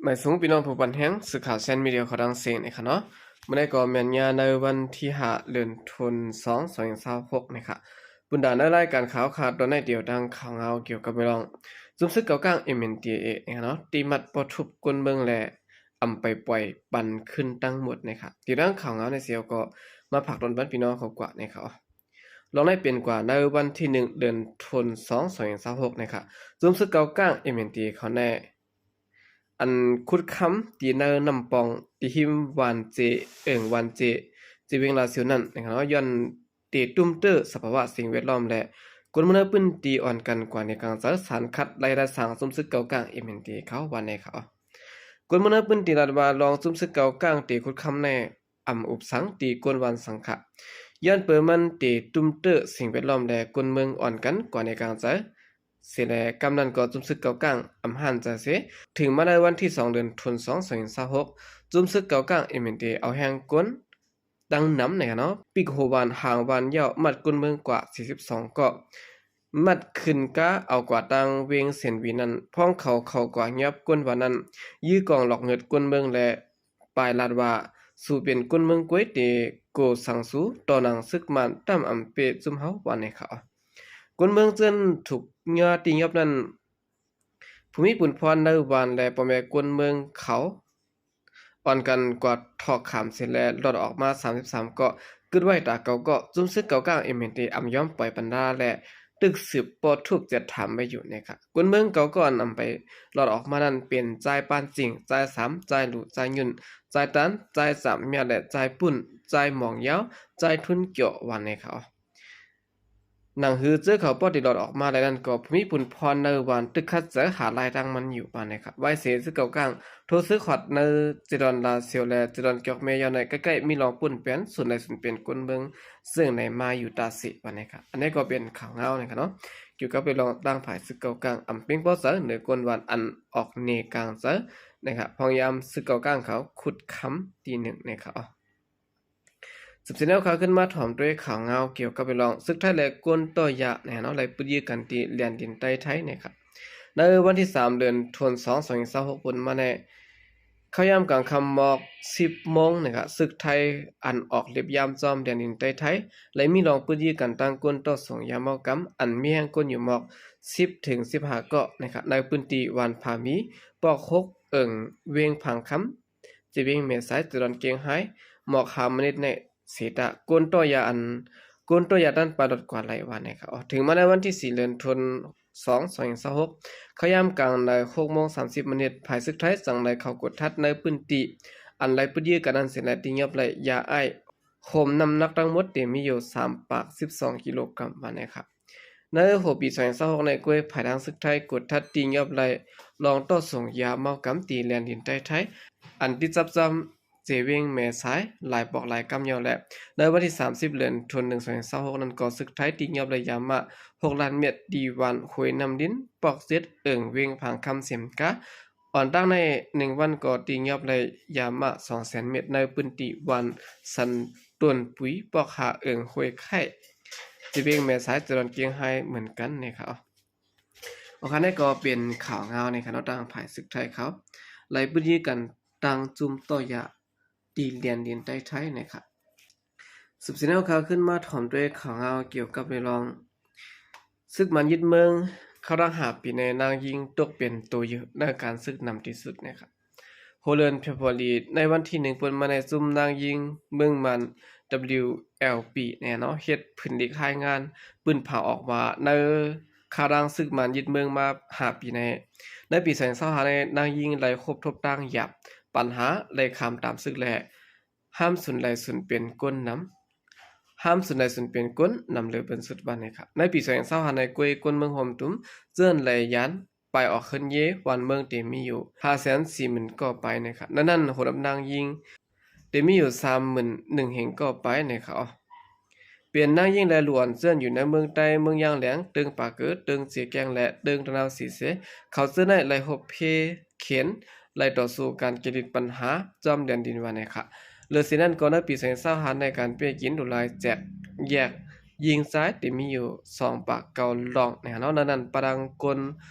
ໝາຍສວງພີ່ນ້ອງຜູ້ປັນແຮງ ສື່ຂ່າວແຊນມີເດຍຂອງທັງເສງນະຄະເນາະ. ມື້ນີ້ກໍແມ່ນຍາມໃນວັນທີຫ້າ ເດືອນທຸນສອງ ສອງພັນຊາວຫົກນະຄະ. ບຸນດາໃນລາຍການຂ່າວຄາວຕອນໃນດຽວ ດັ່ງຂ່າວງາວກ່ຽວກັບເລື່ອງ ຈຸ້ມຊຶກເກົາກາງ ເອັມເອັນທີເອ ນະຄະເນາະ ຕີໝັດບໍ່ທຸບກົນເມືອງ ແລະ ອຳໄປປ່ອຍປັນຄືນທັງໝົດນະຄະ. ຕິດຕາມຂ່າວງາວໃນເຊວກໍມາຝາກຕອນບັນພີ່ນ້ອງເຂົາກວ່ານະຄະ. ລອງໄດ້ເປັນກວ່າໃນວັນທີໜຶ່ງ ເດືອນທຸນສອງ ສອງພັນຊາວຫົກນະຄະ. ຈຸ້ມຊຶກເກົາກາງ ເອັມເອັນທີເອ ເຂົາແນ ອັນຂຸດຄຳທີ່ໃນນ້ຳປ່ອງ ທີ່ຮິມວານເຈ ເອີ່ງວານເຈ ທີ່ວຽງລາຊຽວນັ້ນນະຄະເນາະ ຍ້ອນເຕະຕຸ້ມເຕີສະພາວະສິ່ງແວດລ້ອມ ແລະ ຄົນເມືອງໃນພື້ນທີ່ອ່ອນກັນກວ່າໃນກາງໃຈສານຂັດໄລ່ລາດສ້າງ ຈຸ້ມຊຶກເກົາກາງ ເອັມເອັນທີເອ ເຂົາວ່າແນເຂົາ. ຄົນເມືອງໃນພື້ນທີ່ລາດວ່າ ລອງຈຸ້ມຊຶກເກົາກາງທີ່ຂຸດຄຳແນ ອຳອຸບສັງທີ່ກົນວັນສັງຂະ ຍ້ອນເປີມັນເຕະຕຸ້ມເຕີສິ່ງແວດລ້ອມ ແລະ ຄົນເມືອງອ່ອນກັນກວ່າໃນກາງໃຈ ເສຍແລະ ກຳນັ້ນກໍຈຸ້ມຊຶກເກົາກາງອຳຫ້ານຈາເສ. ເຖິງມາໃນວັນທີສອງ ເດືອນທຸນສອງ ສອງພັນຊາວຫົກ ຈຸ້ມຊຶກເກົາກາງ ເອັມເອັນທີເອ ເອົາແຮງກົນຕັ້ງນຳນະຄະເນາະ ປີກຫົວວານ ຫາງວານ ຢາວມັດຄົນເມືອງກວ່າສີ່ສິບສອງເກາະ ມັດຂຶ້ນກາເອົາກວ່າຕັ້ງວຽງເຊນວີນັ້ນ ພ້ອມເຂົາເຂົ້າກວ່າຫຍັບກົນວານນັ້ນ ຢື້ກອງຫຼອກເງິດຄົນເມືອງ ແລະ ປາຍລາດວ່າ ສູເປັນຄົນເມືອງກວຍເຕໂກສັງສູ ຕໍ່ໜັງຊຶກມານຕາມອຳເປຈຸ້ມເຮົາວ່າແນເຂົາ. ຄົນເມືອງເຈີ້ນຖືກຍາຕີຫຍັບນັ້ນ ຜູ້ມີປຸນພອນໃນວານ ແລະ ພໍ່ແມ່ຄົນເມືອງເຂົາ ອ່ອນກັນກວ່າຖອກຂາມເສຍແລະ ລອດອອກມາສາມສິບສາມເກາະ ກຶດໄວ້ຕາເກົ່າເກາະ ຈຸ້ມຊຶກເກົາກາງ ເອັມເອັນທີເອ ອຳຍອມປ່ອຍປັນດາ ແລະ ຕຶກສືບປໍທຸບຈັດຖາມໄວ້ຢູ່ນະຄະ. ຄົນເມືອງເກົ່າເກາະອຳໄປລອດອອກມານັ້ນ ເປັນຈາຍປານຈິງ, ຈາຍສາມ, ຈາຍຫຼູ, ຈາຍຫຍຸ້ນ, ຈາຍຕານ, ຈາຍສາມມຽດ ແລະ ຈາຍປຸ້ນ, ຈາຍໝອງຢາວ, ຈາຍທຸນກຽວ ວ່າແນເຂົາ. ໜັງຫືເຈີເຂົາປອດທີ່ລອດອອກມາໄດ້ນັ້ນ ກໍຜູ້ມີປຸນພອນໃນວານຕຶກຂັດໃຈຫາລາຍທາງມັນຢູ່ວ່າແນເຂົາ. ວາຍເສຊຶກເກົາກາງ ໂທຊຶກຮອດໃນເຈດອນລາຊຽວ ແລະ ເຈດອນກຽວແມ່ຍາວໃນ ໃກ້ໆມີລອງປຸ້ນແປນສູນໃດສູນເປັນຄົນເມືອງ ເຊິ່ງໃນມາຢູ່ຕາເສວ່າແນເຂົາ. ອັນນີ້ກໍເປັນຂ່າວງາວນະຄະເນາະ ກ່ຽວກັບເລື່ອງຕັ້ງຝ່າຍຊຶກເກົາກາງ ອຳເປັງພໍໃຈເໜືອກົນວານອັນອອກເນກາງໃຈນະຄະ ພະຍາຍາມຊຶກເກົາກາງເຂົາຂຸດຄຳທີໜຶ່ງນະຄະ. ສືບເສຍແນວຂ່າວຂຶ້ນມາຖອມດ້ວຍຂ່າວງາວກ່ຽວກັບເລື່ອງຊຶກໄທ ແລະ ກົນຕໍ່ຢານະເນາະ ໄດ້ປຶດຢື້ກັນທີ່ແດນດິນໃຕ້ໄທນະຄະ. ໃນວັນທີສາມ ເດືອນທຸນສອງ ສອງພັນຊາວຫົກ ເປັນມາແນ ເຂົ້າຍາມກາງຄ່ຳໝອກສິບໂມງນະຄະ ຊຶກໄທອັນອອກເລັບຍາມຈອມແດນດິນໃຕ້ໄທ ແລະ ມີລອງປຶດຢື້ກັນຕັ້ງກົນຕໍ່ສົງຢາເມົາກຳ ອັນມີແຮງຄົນຢູ່ໝອກສິບເຖິງສິບຫ້າເກາະນະຄະ ໃນພື້ນທີ່ວານຜາມີ ປອກຫົກ ເອີ່ງວຽງຜາງຄຳ ເຈວຽງແມ່ສາຍ ເຈດອນກຽງໄຮ ໝອກຫ້າມະນິດໃນເສຕາ ກົນຕໍ່ຢາອັນ ກົນຕໍ່ຢານັ້ນປາລົດກວ່າໄຫຼວ່າແນເຂົາ. ເຖິງມາໃນວັນທີສີ່ ເດືອນທຸນສອງ ສອງພັນຊາວຫົກ ເຂົ້າຍາມກາງໃນຫົກໂມງສາມສິບມະນິດ ຝ່າຍຊຶກໄທຈັ່ງໄດ້ເຂົ້າກວດທັດໃນພື້ນທີ່ ອັນໄດ້ປຶດຢື້ກັນນັ້ນເສຍ ແລະ ຕີຫຍັບໄດ້ຢາໄອສ໌ໂຮມ ນ້ຳໜັກທັງໝົດເຕັມມີຢູ່ສາມປາກສິບສອງກິໂລກຣາມວ່າແນເຂົາ. ໃນຫົວປີສອງພັນຊາວຫົກ ໃນກ້ວຍ ພາຍທາງຊຶກໄທກວດທັດຕີຫຍັບໄດ້ລອງຕໍ່ສົງຢາເມົາກຳທີ່ແດນດິນໃຕ້ໄທ ອັນຕິດຈັບຈຳເຈວຽງແມ່ສາຍ ຫຼາຍປອກຫຼາຍກຳຍາວ ແລະ ໃນວັນທີສາມສິບ ເດືອນທຸນສອງພັນຊາວຫົກນັ້ນ ກໍຊຶກໄທຕີຫຍັບໄດ້ຢາມາຫົກລ້ານເມັດ ທີ່ວານຫ້ວຍນ້ຳດິນ ປອກເຈັດ ເອີ່ງວຽງຜາງຄຳເສມກາ ອ່ອນຕັ້ງໃນໜຶ່ງວັນກໍຕີຫຍັບໄດ້ຢາມາສອງແສນເມັດ ໃນພື້ນທີ່ວານສັນຕົ້ນປຸຍ ປອກຫ້າ ເອີ່ງຫ້ວຍໄຂ່ ເຈວຽງແມ່ສາຍ ເຈດອນກຽງໄຮເໝືອນກັນນະຄະ. ໂອເຄ ນີ້ກໍເປັນຂ່າວງາວນະຄະເນາະ ທາງຝ່າຍຊຶກໄທເຂົາໄລ່ປຶດຢື້ກັນຕັ້ງຈຸ້ມຕໍ່ຢາ ທີ່ແດນດິນໃຕ້ໄທນະຄະ. ສືບສຽນແນວຂ່າວຂຶ້ນມາຖອມດ້ວຍຂ່າວງາວກ່ຽວກັບເລື່ອງ ຊຶກມານຍຶດເມືອງ ເຂົ້າດັງຫ້າປີໃນນາງຍິງຕົກເປັນໂຕເຢີໃນການຊຶກນຳທີ່ສຸດນະຄະ. ຫົວເດືອນເຟບຣວາຣີ ໃນວັນທີໜຶ່ງ ເປັນມາໃນ ຊຸມນາງຍິງເມືອງມານ WLP ແນ່ເນາະ ເຮັດຜຶນລິກລາຍງານປືນເຜົາອອກວ່າ ໃນຄາວດັງຊຶກມານຍຶດເມືອງມາຫ້າປີໃນ ໃນປີສອງພັນຊາວຫ້າໃນ ນາງຍິງໄດ້ພົບທົບທາງຫຍາບ ປັນຫາໄລ່ຂ້າມຕາມຊຶກ ແລະ ຫ້າມສູນໄລ່ສູນເປັນກົ້ນນຳ ຫ້າມສູນໄລ່ສູນເປັນກົ້ນນຳເລີເປັນສຸດວ່າແນເຂົາ. ໃນປີສອງພັນຊາວຫ້າໃນ ກ້ວຍຄົນເມືອງຮ່ວມຕຸມ ເຈີ້ນໄລ່ຢານ ໄປອອກເຮືອນເຢ ບ້ານເມືອງເຕັມມີຢູ່ຫ້າແສນສີ່ໝື່ນກໍປາຍນະຄະ. ໃນນັ້ນ ໂຫລຳນາງຍິງເຕັມມີຢູ່ສາມໝື່ນໜຶ່ງແຫ່ງກໍປາຍນະຄະ. ເປັນນາງຍິງແລະຫຼວນເຈີ້ນຢູ່ໃນເມືອງໃຕ້ ເມືອງຢ່າງແຫຼງ ເຕີງປາເກີ ເຕີງເຊແກ້ງ ແລະ ເຕີງຕະນາວສີເສ ເຂົາເຈີ້ນໄດ້ໄລ່ຮົບເພເຂັນ ໄລ່ຕໍ່ສູ້ກັນເກັດລິດປັນຫາຈອມແດນດິນວ່າແນຄະ. ເຫຼືອເສຍນັ້ນກໍໃນປີສອງພັນຊາວຫ້າໃນການເປັຍກິນດູລາຍແຈກແຍກ ຍິງຊາຍເຕັມມີຢູ່ສອງປາກເກົ້າລ່ອງນະຄະເນາະ. ໃນນັ້ນປະດັງກົນ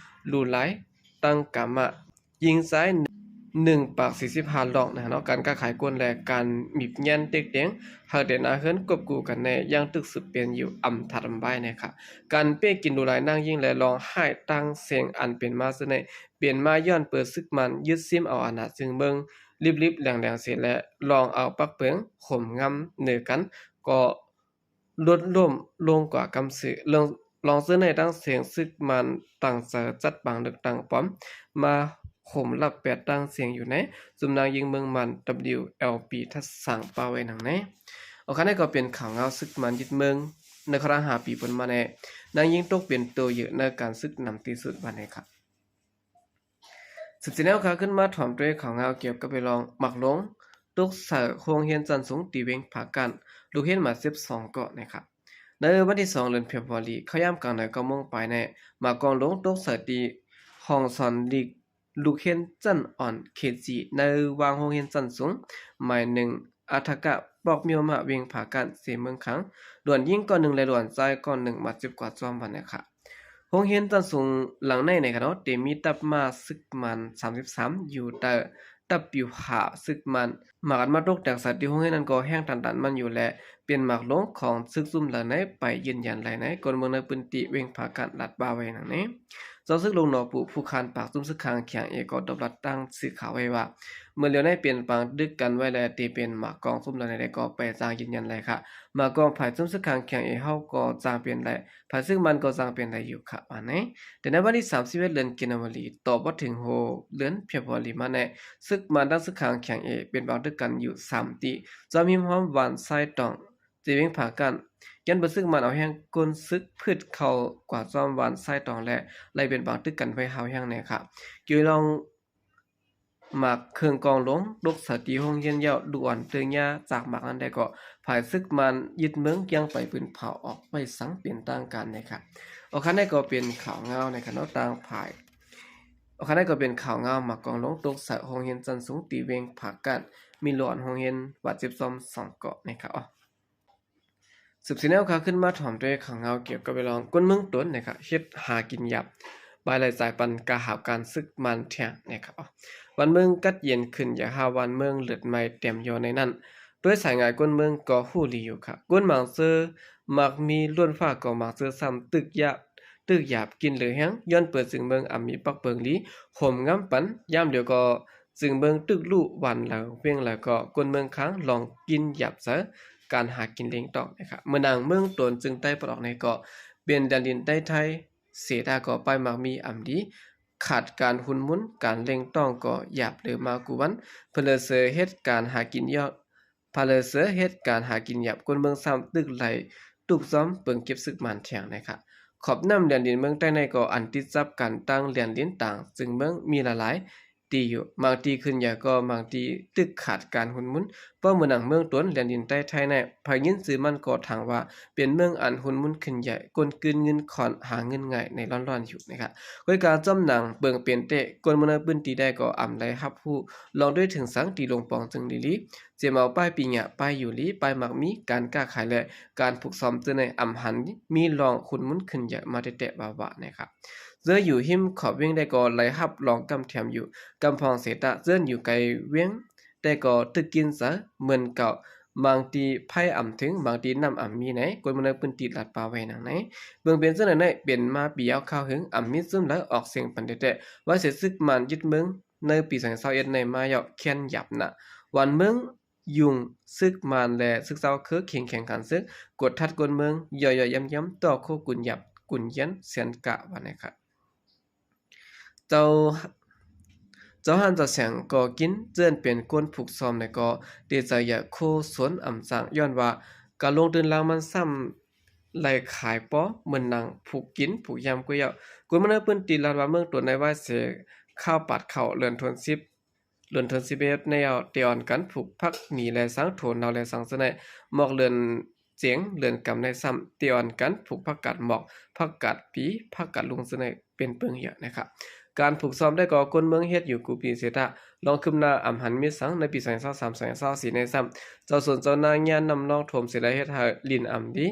ລູລາຍ ຕັ້ງກາມະ ຍິງຊາຍ ໜຶ່ງປາກສີ່ສິບຫ້າລ້ອງນະເນາະ. ການຄ້າຂາຍກົນ ແລະ ການໝີບແຫງເຕັກແຕງ ເຮັດໃຫ້ໜ້າເຮືອນກົບກູ້ກັນແນ່ ຍັງຕຶກສືບເປັນຢູ່ ອຳທັດອຳໄວນະຄະ. ການເປ້ກິນດູຫຼາຍນາງຍິງ ແລະ ຮ້ອງໄຫ້ຕ່າງສຽງ ອັນເປັນມາເຊິ່ງນີ້ ເປັນມາຍ້ອນເປີດສຶກມານຍຶດຊິມເອົາອານາເຊິ່ງເມືອງ ລິບໆແຫຼງໆເສຍ ແລະ ລອງເອົາປັກເປິງໂຫມງຳເໜີກັນ ກໍ ຫຼຸດລົ້ມລົງກວ່າກຳຊື່. ລອງ ລອງເຊິ່ງໃນຕັ້ງສຽງ ສຶກມານຕັ້ງໃຈຈັດບັ້ງເລືອກຕັ້ງປອມ ມາໂຫມລັບແປດຕັ້ງສຽງຢູ່ໃນ ຊຸມນາງຍິງເມືອງມານ WLP ທັດສ້າງປາໄວ້ໜັງແນ່. ໂອຄາ ນັ້ນກໍເປັນຂ່າວງາວ ຊຶກມານຍຶດເມືອງ ໃນຄະລະຫ້າປີຜ່ານມາແນ່ ນາງຍິງຕົກເປັນໂຕເຢີໃນການຊຶກນຳທີ່ສຸດວ່າແນ່ຄະ. ສືບສຽນແນວຂ່າວ ຂຶ້ນມາຖອມດ້ວຍຂ່າວງາວກ່ຽວກັບເລື່ອງໝາກໂລງຕົກໃສ່ໂຮງຮຽນຊັ້ນສູງທີ່ວຽງຜາກ້ານ ລູກຮຽນບາດເຈັບສອງເກາະນະຄະ. ໃນວັນທີສອງ ເດືອນເຟບຣວາຣີ ເຂົ້າຍາມກາງໃນເກົ້າໂມງປາຍແນ່ ໝາກກອງໂລງຕົກໃສ່ທີ່ຫ້ອງສອນຫຼີກລູກຮຽນຊັ້ນອ່ອນ ເຄຈີ ໃນຫວ່າງໂຮງຮຽນຊັ້ນສູງໝາຍໜຶ່ງ ອັດທະກະ ປອກມຽວມາ ວຽງຜາກ້ານ ເຊເມືອງຄາງ ຫຼວນຍິງເກາະໜຶ່ງ ແລະ ຫຼວນຊາຍເກາະໜຶ່ງ ບາດເຈັບກວ່າຊອມວ່າແນ່ຄະ. ໂຮງຮຽນຊັ້ນສູງຫຼັງໃນນະຄະເນາະ ທີ່ມີຕັບມ້າຊຶກມານສາມສິບສາມ ຢູ່ໃຕ້ຕັບປິວຫ້າຊຶກມານ ໝາກອັນມາຕົກແຕກໃສ່ທີ່ໂຮງຮຽນນັ້ນກໍແຮງຕັນໆມັນຢູ່ ແລະ ເປັນໝາກໂລງຂອງຊຶກຊຸມເຫຼົ່າໃນ ໄປຢືນຢັນໄດ້ໃນຄົນເມືອງໃນພື້ນທີ່ວຽງຜາກ້ານ ລັດວ່າໄວ້ໜັງແນ່. ເຈົ້າຊຶກຫຼົງໜໍປູ ຜູ້ຄານປາກຊຸມຊຶກຂ້າງຂຽງເອ ກໍຕອບລັດທາງສື່ຂ່າວໄວ້ວ່າ ເມື່ອຫຼຽວໃນເປັນປາງຕຶກກັນໄວ້ ແລະ ທີ່ເປັນໝາກກອງຊຸມເຫຼົ່າໃນໃດກໍໄປຈ້າງຢືນຢັນໄດ້ຄະ. ໝາກກອງຝ່າຍຊຸມຊຶກຂ້າງຂຽງເອເຮົາກໍຈ້າງເປັນໄດ້ ຝ່າຍຊຶກມັນກໍຈ້າງເປັນໄດ້ຢູ່ຄະ ວ່າແນ່. ແຕ່ໃນວັນທີສາມສິບເອັດ ເດືອນກັນຍາວາຣີ ຕໍ່ບໍ່ເຖິງຫົວເດືອນເຟບຣວາຣີມາແນ່ ຊຶກມັນທັງຊຶກຂ້າງຂຽງເອ ເປັນປາງຕຶກກັນຢູ່ສາມທີ່ ຈອມຮິມຮອມວານຊາຍຕອງ ທີ່ວຽງຜາກ້ານ ຍ້ອນເປີດຊຶກມັນເອົາແຮງກົ້ນຊຶກພືດເຂົ້າກວ່າຈອມວານຊາຍຕອງ ແລະ ໄລ່ເປັນປາງຕຶກກັນໄວ້ຮ້າວແຮງແນ່ຄະ. ກ່ຽວລອງໝາກເຄື່ອງກອງໂລງຕົກໃສ່ທີ່ໂຮງຮຽນແລ້ວ ລູກອ່ອນຕື່ນຍາຈາກໝາກນັ້ນໄດ້ກໍ ຝ່າຍຊຶກມັນຍຶດເມືອງຍັງໄປປືນເຜົາອອກໄວ້ສັງເປັນທາງການແນ່ຄະ. ໂອຄາ ນັ້ນກໍເປັນຂ່າວງາວນະຄະເນາະ ຕ່າງຝ່າຍ. ໂອຄາ ນັ້ນກໍເປັນຂ່າວງາວໝາກກອງໂລງຕົກໃສ່ໂຮງຮຽນຊັ້ນສູງທີ່ວຽງຜາກ້ານ ມີຫຼວນໂຮງຮຽນບາດເຈັບຊອມສອງເກາະນະຄະ. ສືບສຽນແນວຂ່າວ ຂຶ້ນມາຖອມດ້ວຍຂ່າວງາວກ່ຽວກັບເລື່ອງຄົນເມືອງຕົນນະຄະ ເຮັດຫາກິນຫຍາບ ບາຍລາຍຈ່າຍປັນກະຫາບການຊຶກມານແທງນະຄະ. ບ້ານເມືອງກັດເຢັນຂຶ້ນ ຢາກຫາບ້ານເມືອງເລືອດໃໝ່ແຕ້ມຍໍໃນນັ້ນ ໂດຍສາຍງ່າຍຄົນເມືອງກໍຮູ້ດີຢູ່ຄະ. ຄົນບາງເຈີມັກມີລ້ວນຟ້າ ກໍບາງເຈີຊ້ຳຕຶກຢາ ຕຶກຢາບກິນເຫຼືອແຮງ ຍ້ອນເປີດຈຶ່ງເມືອງອຳມີປັກເປິງລີ ໂຫມງຳປັນ ຍາມດຽວກໍ ຈຶ່ງເມືອງຕຶກລຸຫວັ່ນຫຼາຍເວງຫຼາຍເກາະ ຄົນເມືອງຄາງລອງກິນຢາບໃຈການຫາກິນລ້ຽງຕ້ອງນະຄະ. ເມືອງນາງເມືອງຕົນ ຈຶ່ງໃຕ້ປາກອອກໃນເກາະ ເປັນແດນດິນໃຕ້ໄທ ເສດາກໍປ້າຍມັກມີອຳດີ ຂາດການຫຸນໝູນ ການລ້ຽງຕ້ອງກໍຢາບເລີມາກູ່ວັນ ເພີເລີເຊີເຮັດການຫາກິນຢອກ ພາເລີເຊີເຮັດການຫາກິນຫຍາບ ຄົນເມືອງຊ້ຳຕຶກໄລ່ຕຸກຊ້ອມເປິງເກັບຊຶກມານແທງນະຄະ. ຂອບນ້ຳແດນດິນເມືອງໃຕ້ໃນກໍອັນຕິດຈັບກັນຕັ້ງແດນດິນຕ່າງ ຈຶ່ງເມືອງມີຫຼາຍໆ ທີ່ຢູ່ ບາງທີ່ຂຶ້ນໃຫຍ່ກໍບາງທີ່ຕຶກຂາດການຫຸນໝູນ ເພາະເມືອງນາງເມືອງຕົນ ແດນດິນໃຕ້ໄທໃນ ໃຜຍິນຊື່ມັນກໍຖາມວ່າເປັນເມືອງອັນຫຸນໝູນຂຶ້ນໃຫຍ່ ກົນກືນເງິນຂ້ອນ ຫາເງິນງ່າຍໃນລ້ອນໆຢູ່ນະຄະ. ໂດຍການຈອມໜັງເບິ່ງເປັນແຕ່ ຄົນເມືອງໃນພື້ນທີ່ໃດກໍອຳໄດ້ຮັບຮູ້ລອງດ້ວຍເຖິງສັງທີ່ລົງປອງຈຶ່ງດີລີ ຈຽມເອົາປ້າຍປີຫຍ້າ ປ້າຍຢູ່ລີ ປ້າຍມັກມີ ການຄ້າຂາຍ ແລະ ການຜູກຊອມເຊິ່ງໃນອຳຫັນມີລອງຫຸນໝູນຂຶ້ນໃຫຍ່ມາແຕ່ໆວ່າໆນະຄະ. ເຈີຢູ່ຮິມຂອບວຽງໃດກໍໄດ້ຮັບລອງກຳແຖມຢູ່ ກຳພອງເສຕະ ເຈີຢູ່ໄກວຽງໃດກໍຕຶກກິນໃຈເໝືອນເກົ່າ ບາງທີ່ໄພອຳເຖິງ ບາງທີ່ນ້ຳອຳມີໃນ ຄົນເມືອງໃນພື້ນທີ່ລາດປ່າໄວ້ນຳໃນ. ເບິ່ງເປັນເຊິ່ງໃນເປັນມາປີຍາວຄາວຫຶງ ອຳມີຊຸມໃດອອກສຽງປັນແທ້ໆ ວ່າເສດຊຶກມານຍຶດເມືອງ ໃນປີສອງພັນຊາວເອັດໃນມາຍາວແຄ້ນຫຍາບໜ້າ ຫວັ່ນເມືອງ ຍຸງຊຶກມານ ແລະ ຊຶກເຈົ້າຄືເຄັ່ງແຂງການຊຶກ ກົດທັດກົນເມືອງ ຍ່ອຍໆຢ້ຳໆ ຕໍ່ໂຄກຸນຫຍາບກຸນຢ້ຽນແສນກະວ່າແນ່ຄະ. ເຈົ້າ ເຈົ້າຮ້ານເຈົ້າສຽງກໍກິນ ເຈີນເປັນຄົນຜູກຊອມໃນກໍ ເດໃຈຢາກໂຄສົນອຳສ້າງ ຍ້ອນວ່າການລົງທຶນລາງມັນຊ້ຳໄລ່ຂາຍປໍ ເໝືອນນາງຜູກກິນຜູກຢາມກວ່າເຍົາະ. ຄົນເມືອງໃນພື້ນທີ່ລາດວ່າເມືອງຕົນໃນວາຍເສ ຂ່າວປາດເຂົ້າເດືອນທວນສິບ ເດືອນທວນສິບເອັດໃນເອົາ ເຕອອນກັນຜູກຜັກໝີແລະສັງ ຖົ່ວເນົ່າແລະສັງເຊິ່ງໃນ ໝອກເດືອນເຈັງເດືອນກຳໃນຊ້ຳ ເຕອອນກັນຜູກຜັກກາດໝອກ ຜັກກາດປີ ຜັກກາດລຸງເຊິ່ງໃນ ເປັນເປິງເຍອະນະຄະ. ການຜູກຊອມໄດ້ກໍຄົນເມືອງເຮັດຢູ່ກູປີເສຕະ ລອງຄືບໜ້າອຳຫັນມີສັງໃນປີສອງພັນຊາວສາມ ສອງພັນຊາວສີ່ໃນຊ້ຳ ເຈົ້າສວນເຈົ້ານາຫຍ້ານນ້ຳລອງຖົມເສໄດ້ເຮັດໃຫ້ລິນອຳດີ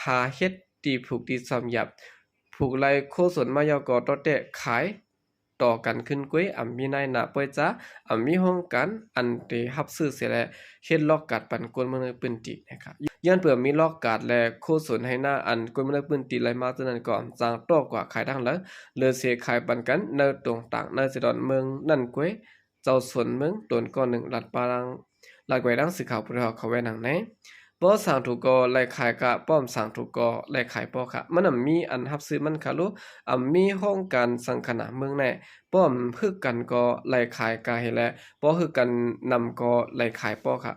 ຫາເຮັດທີ່ຜູກທີ່ຊອມຢາບ ຜູກໄລ່ໂຄສົນມາເຍົາກໍຕໍ່ແຕ່ຂາຍ ຕໍ່ກັນຂຶ້ນເກີຍ, ອຳມີນາຍໜ້າປ່ອຍຈ້າ, ອຳມີໂຮງການອັນເຕຮັບຊື້ເສຍ ແລະ ເຮັດລອກກາດປັນຄົນເມືອງໃນພື້ນທີ່ນະຄະ. ຍ້ອນເພື່ອມີລອກກາດ ແລະ ໂຄສົນໄຮ່ນາອັນຄົນເມືອງໃນພື້ນທີ່ໄລ່ມາເທື່ອນັ້ນກໍ ຈັ່ງຕໍ່ກວ່າຂາຍທາງເລີຍ, ເລີເສຂາຍປັນກັນໃນຕົງຕາງໃນເສດອນເມືອງນັ້ນເກີຍ. ເຈົ້າສວນເມືອງຕົນກ້ອນໜຶ່ງ ລັດປ່າ ລັດແກວ່ງດັງ ສື່ຂ່າວຜູ້ເຖົ້າເຂົາແວ່ນາງໃນ ບໍ່ສ້າງຖືກກໍໄລ່ຂາຍກະ, ບໍ່ສ້າງຖືກກໍໄລ່ຂາຍບໍ່ຄະ. ມັນອຳມີອັນຮັບຊື້ມັນຄະລູ, ອຳມີໂຮງການສັງຄະນາເມືອງໃນ, ບໍ່ຮຶກກັນກໍໄລ່ຂາຍກະເຮັດແລະ, ບໍ່ຮຶກກັນນຳກໍໄລ່ຂາຍບໍ່ຄະ.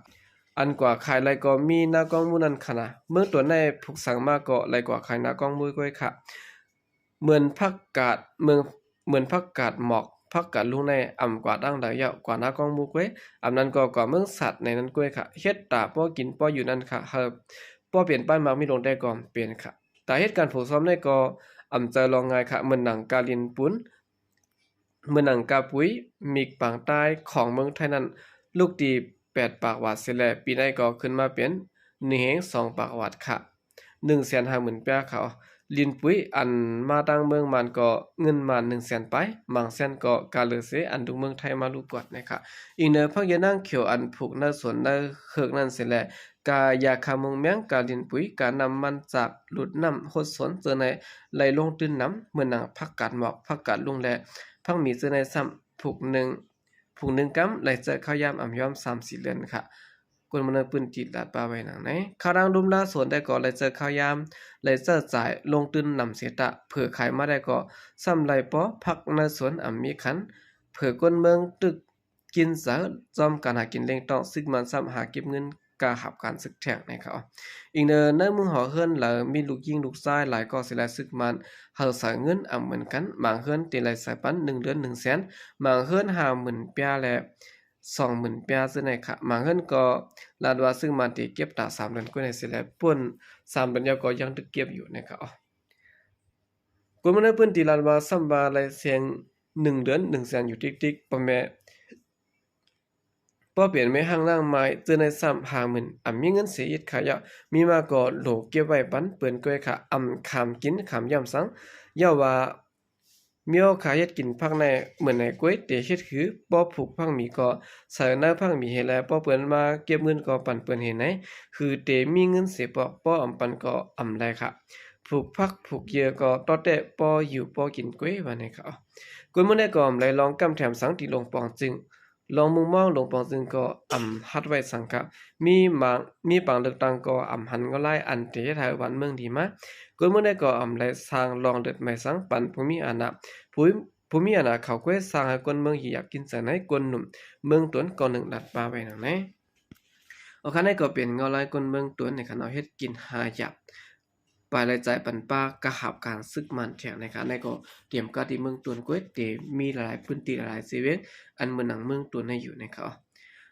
ອັນກວ່າຂາຍໄລ່ກໍມີນາກອງໝູ່ນັ້ນຄະນະ. ເມືອງຕົນໃນຜູກສັງມາກໍໄລ່ກວ່າຂາຍນາກອງໝູ່ເກີຍຄະ. ເໝືອນຜັກກາດ ເໝືອນ ເໝືອນຜັກກາດໝອກ ຜັກກາດລຸງໃນ ອຳກວ່າດັ່ງໃດເຍົາະກວ່ານາກອງໝູ່ເກີຍ, ອຳນັ້ນກໍກວ່າເມືອງສັດໃນນັ້ນເກີຍຄະ. ເຮັດຕາພໍກິນພໍຢູ່ນັ້ນຄະ, ເຮົາພໍເປັນປ້າຍໝາກມີລົງແຕ່ກໍເປັນຄະ. ຕາເຮັດການຜູກຊ້ອມໃນກໍອຳເຈີລອງງ່າຍຄະ, ເໝືອນໜັງກາລິນປຸນ ເໝືອນໜັງກາປຸຍ ມິກປາງໃຕ້ຂອງເມືອງໄທນັ້ນ ລູກຕີແປດປາກຫວາດເສຍແລ້ວ, ປີໃນກໍຂຶ້ນມາເປັນໜຶ່ງແຮງສອງປາກຫວາດຄະ. ໜຶ່ງແສນຫ້າໝື່ນປຽຄະ. ລິນປຸຍອັນມາຕັ້ງເມືອງມານກໍເງິນມານໜຶ່ງແສນປາຍ, ບາງແສນກໍກາເລີເສ ອັນດຸງເມືອງໄທມາລູກກວດນະຄະ. ອີງເໜີຜັກເຍືອນາງຂຽວອັນຜູກໃນສວນໃນເຮືອກນັ້ນເສຍແລ້ວ, ກາຢາຂ້າມຸງແມງ, ກາລິນປຸຍ, ການ້ຳມັນຈາກຫຼຸດນ້ຳຫົດສວນເຈີໃນ ໄລ່ລົງຕື່ນນຳ ເໝືອນໜັງຜັກກາດໝອກ, ຜັກກາດລຸງ ແລະ ຜັກໝີເຈີໃນຊ້ຳ ຜູກໜຶ່ງ ຜູກໜຶ່ງກຳ ໄລ່ເຈີຂ້າວຢາມອຳຍອມສາມສີ່ເດືອນຄະ. ຄົນເມືອງໃນພື້ນທີ່ລາດປ່າແວ່ນາງໃນ ຄາວດັງລຸ່ມລາສວນໄດ້ກໍໄລ່ເຈີຂ້າວຢາມ ໄລ່ເຈີຈ່າຍລົງຕື່ນນຳເສຍຕະ ເຜີຂາຍມາໄດ້ກໍຊ້ຳໄລ່ປໍພັກໃນສວນອຳມີຄັນ ເຜີຄົນເມືອງຕຶກກິນເຈີ ຈອມການຫາກິນເລັ່ງຕ້ອງ ຊຶກມານຊ້ຳຫາເກັບເງິນ ກາຮັບການຊຶກແທງໃນເຂົາ. ອີງເນີ ໃນໝູ່ຫໍເຮືອນລາວມີລູກຍິງລູກຊາຍຫຼາຍກໍເສຍແລະຊຶກມານເຮົາສາເງິນອຳເໝືອນກັນ, ບາງເຮືອນເຕັມໄລ່ສາຍປັນໜຶ່ງເດືອນໜຶ່ງແສນ, ບາງເຮືອນຫ້າໝື່ນປຽແລະສອງໝື່ນປຽເຊັ່ນໃດຄະ. ບາງເຮືອນກໍລາດວ່າຊຶກມານເຕັມເກັບຕາສາມເດືອນກວ່າໃນເສຍແລະ ປົນສາມເດືອນຍາວກໍຍັງຖືກເກັບຢູ່ໃນເຂົາ. ຄົນເມືອງໃນພື້ນທີ່ລາດວ່າຊ້ຳວ່າໄລ່ແຊງໜຶ່ງເດືອນໜຶ່ງແສນຢູ່ຕິກໆ, ປະແມ່ ພໍເປັນແມ່ຮ້າງນາງໄມ້ເຈີໃນຊ້ຳຫ້າໝື່ນ ອຳມີເງິນເສຍອີກຄະເຍົາະ ມີມາກໍໂຫຼເກັບໄວ້ປັນເພິ່ນກ້ວຍຄະ ອຳຂາມກິນຂາມຢ້ຳສັງ ເຍົາະວ່າມີເອົາຄາເຮັດກິນຜັກໃນເໝືອນໃນກ້ວຍເຕເຮັດຄື ປໍຜູກຜັກໝີກໍໃສ່ໃນຜັກໝີເຮັດແລະ ປໍເພິ່ນມາເກັບເງິນກໍປັນເພິ່ນເຮັດໃນ ຄືເຕມີເງິນເສຍປອກ ປໍອຳປັນກໍອຳໄດ້ຄະ ຜູກຜັກຜູກເຍືອກໍຕໍ່ແຕ່ພໍຢູ່ພໍກິນກ້ວຍວ່າໃນຄະ. ກົນມື້ໃດກໍອຳໄລລອງກຳແຖມສັງທີ່ຫຼົງປອງຈຶ່ງ ລອງມຸງມອງຫຼົງປອງຈຶ່ງກໍອຳຮັດໄວ້ສັງກະ ມີບາງ ມີປາງເລືອກຕັ້ງກໍອຳຫັນເງົາລາຍອັນເຕເຮັດໃຫ້ບ້ານເມືອງດີມາ ກົນມື້ໃດກໍອຳໄລສ້າງລອງເລີດໃໝ່ສັງປັນຜູ້ມີອານາ ຜູ້ ຜູ້ມີອານາເຂົາກ້ວຍສ້າງໃຫ້ຄົນເມືອງທີ່ຢາກກິນໃຈໃນ ກົນໜຸ່ມເມືອງຕົນກໍໜຶ່ງລັດປ່າໄວ້ໜັງໃນ. ໂອຄາ ໃນກໍເປັນເງົາລາຍຄົນເມືອງຕົນໃນຂະນະເຮັດກິນຫາຢາກ ປາຍລາຍຈ່າຍປັນປາກະຫາບການຊຶກມານແທງໃນຂະນະ ໃນກໍຕຽມກາທີ່ເມືອງຕົນກ້ວຍເຕມີຫຼາຍໆພື້ນທີ່ຫຼາຍໆເຊເວັນ ອັນເໝືອນໜັງເມືອງຕົນໃນຢູ່ໃນຂະ.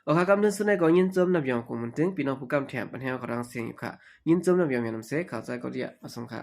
ໂອຄາ ຄຳເດີນສຸດໃນກໍຍິນຊົມນຳຢອງຄົງມັນເຖິງ ພີ່ນ້ອງຜູ້ກຳແຖມປັນແຮວເຂົາດັງສຽງຢູ່ຂະ ຍິນຊົມນຳຢອງແມ່ນຳເຊ ເຂົ້າໃຈກໍເດຍ ມາສົ່ງຂະ.